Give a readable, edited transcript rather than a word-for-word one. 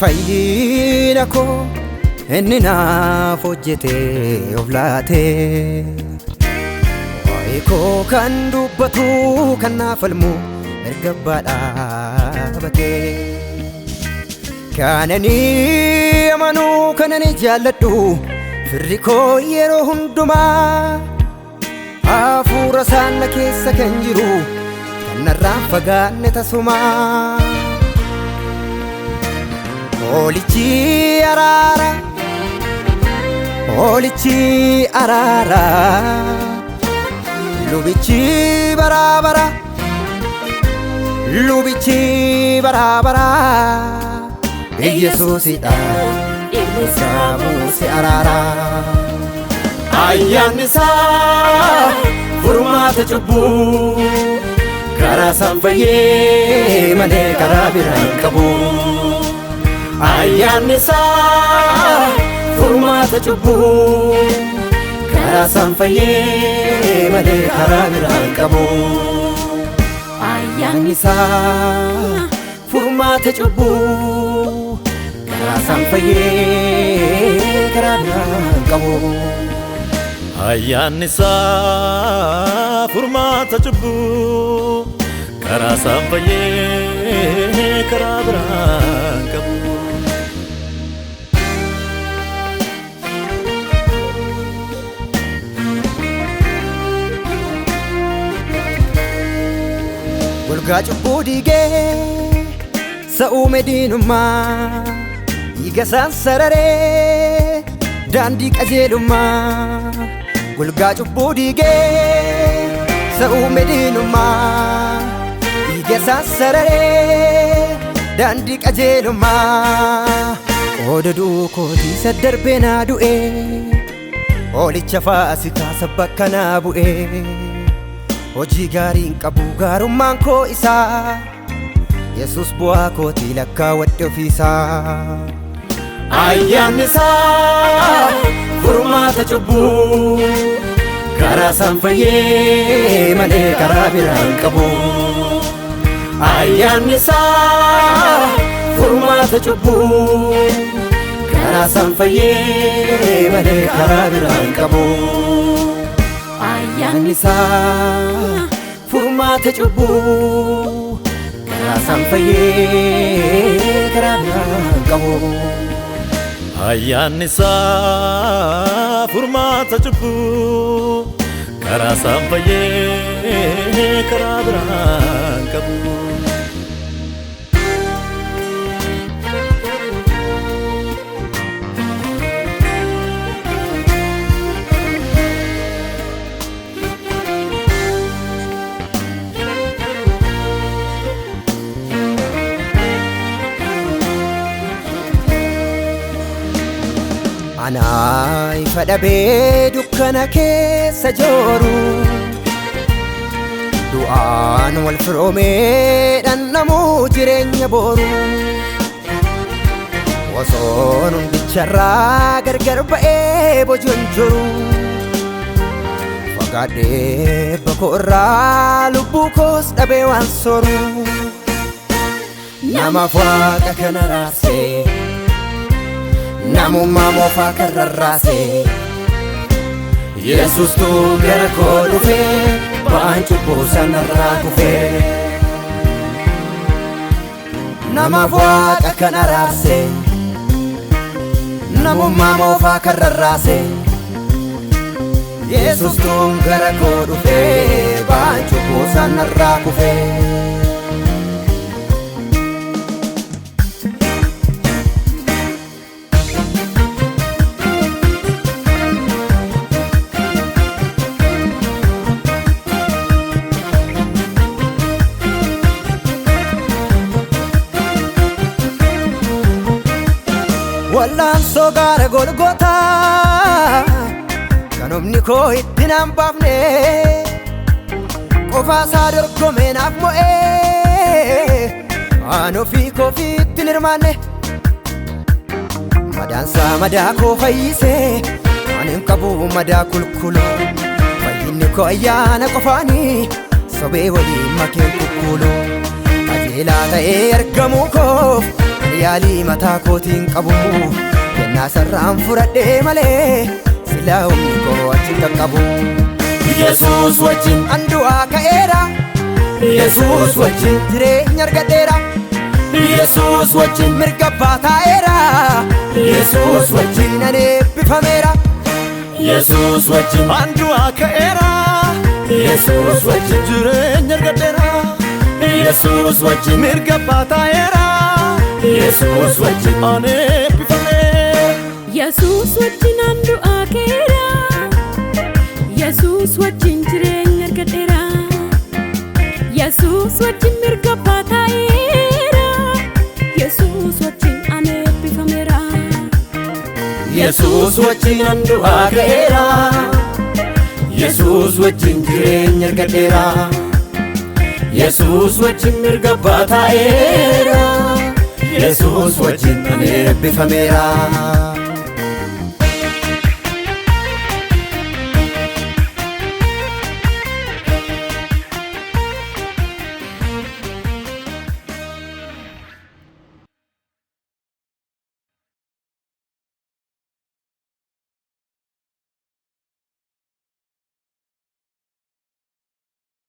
Fayyina koo inni naaf hojjete of laate. Waa'ee koo kan dubbatu kan naaf falmu erga abbaa dhaabate. Kan ani amanu kan ani jaalladhu firri koo yeroo hundumaa hafuura isaan na keessa kan jiru kan narraan fagaanne tasumaa. Hoolichi araara, hoolichi araara, lubichi baraabara, lubichi baraabara, Yesuusidha dhiigni isaa buuse araara. Ayyaanni isaa furmaata cubbuu karaa isaan fayyee malee karaa biraa hin qabu. Ayyaanni isaa furmaata cubbuu karaa isaan fayyee malee karaa biraa hin qabu. Ayyaanni isaa furmaata cubbuu karaa isaan fayyee karaa biraa hin qabu. Ayyaanni isaa furmaata cubbuu karaa isaan fayyee karaa biraa hin qabu. Golgaa cubbuu diigee sa'uume diinummaa dhiiga isaan sararee daandii qajeelummaa. Golgaa cubbuu diigee sa'uume diinummaa dhiiga isaan sararee daandii qajeelummaa. Qooda du'uu kootii isa darbee naa du'e hoolicha Faasikaa sabba naa bu'e. Hojii gaarii hin qabu gaarummaan koo isaa Yesuus bu'aa kootii lakkaawwadhe ofiisaa. Ayyaanni isaa furmaata cubbuu karaa isaan fayyee malee karaa biraa hin qabu. Ayyaanni isaa furmaata cubbuu karaa isaan fayyee malee karaa biraa hin qabu. Ayyaanni isaa furmaata cubbuu karaa isaan fayyee karaa biraa hin qabu. Ayyaanni isaa furmaata cubbuu karaa isaan fayyee karaa biraa hin qabu. Anaa ifa dhabee dukkana keessa jooru du'aan wal firoomee dhandhamuu jireenya booru osoon hundicharraa gargar ba'ee bojoon jiru fagaadhee bakoo irraa lubbuu koos dhabee waan sooru namaaf waaqa kana raarsee namummaa moofaa kan rarraasee Yesuustu gara koo dhufee ba'aan cubbuu sanarraa kufee namaaf waaqa kan araarsee namummaa moofaa kan rarraasee Yesuustu gara koo dhufee ba'aan cubbuu sanarraa kufee. Wallaansoo gaara Golgotaa kan humni koo itti naan baafne, qofaasaa dorgomee naaf mo'ee, aan ofii koofiitti hin hirmaanne. Madaansaa madaa koo fayyisee, ani hin qabu madaa kulkulu. Fayyinni koo ayyaana qofaanii, sobee waliin makeen kukkulu. Qajeelaa ta'ee argamuu koof ani yaalii mataa kootiin qabu. Kennaa sarraan fudhadhee malee, silaa humni koo achi hin qaqqabu. Yesuus wajjin An du'aa ka'eera. Yesuus wajjin Jireenya argadheera. Yesuus wajjin Mirga abbaa taa'eera. Yesuus wajjin Nan eebbifameera. Yesuus wajjin An du'aa ka'eera. Yesuus wajjin Jireenya argadheera. Yesuus wajjin Mirga abbaa taa'eera. Yesuus wajjin Ani eebbifameera. Yesuus wajjin an du'aa ka'eera. Yesuus wajjin jireenya argadheera. Yesuus wajjin mirga abbaa taa'eera. Yesuus wajjin an eebbifameera. Yesuus wajjin an du'aa ka'eera. Yesuus wajjin jireenya argadheera. Yesuus wajjin mirga abbaa taa'eera. Yesuus wajjin ani eebbifameera.